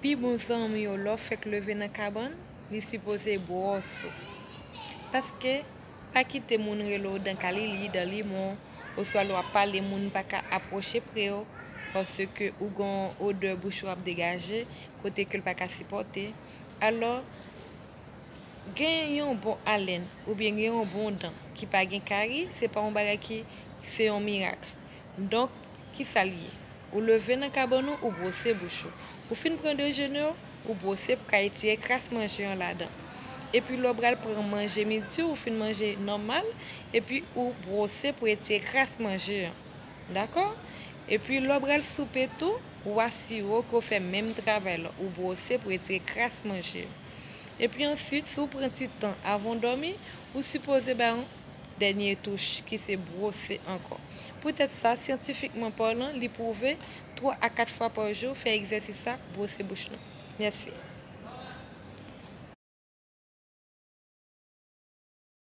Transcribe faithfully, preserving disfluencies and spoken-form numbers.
Pi bon zanmi w, lè w fèk leve nan kabann, li sipoze bwòs ou. Paske, pa kite moun rele w dan kalili, dan limon, oswa lè w ap pale, moun pa ka apwoche pre w, paske ou gen yon odè bouch ou ap degaje, kote ke l pa ka sipòte. Alò, gen yon bon alèn, oubyen gen yon bon dan ki pa gen kari, se pa yon bagay ki, se yon mirak. Donk, kisa l ye? Ou leve nan kabann ou, ou bwose bouch ou. Ou fin pran dejene w, ou bwose pou ka etire kras manje an ladan. Epi lè w pral pran manje midi, ou fin manje nòmal, epi ou bwose pou etire kras manje an. Dakò? Epi lè w pral soupe tou, ou asire w ke w fè menm travay la, ou bwose pou etire kras manje an. Epi answit, si w pran ti tan avan w dòmi, ou sipoze bay yon dènye touch ki se bwose ankò. Poutèt sa, syantifikman palan, li pwouve twa a kat fwa pa jou, fè egzèsis sa, bwose bouch nou. Mèsi.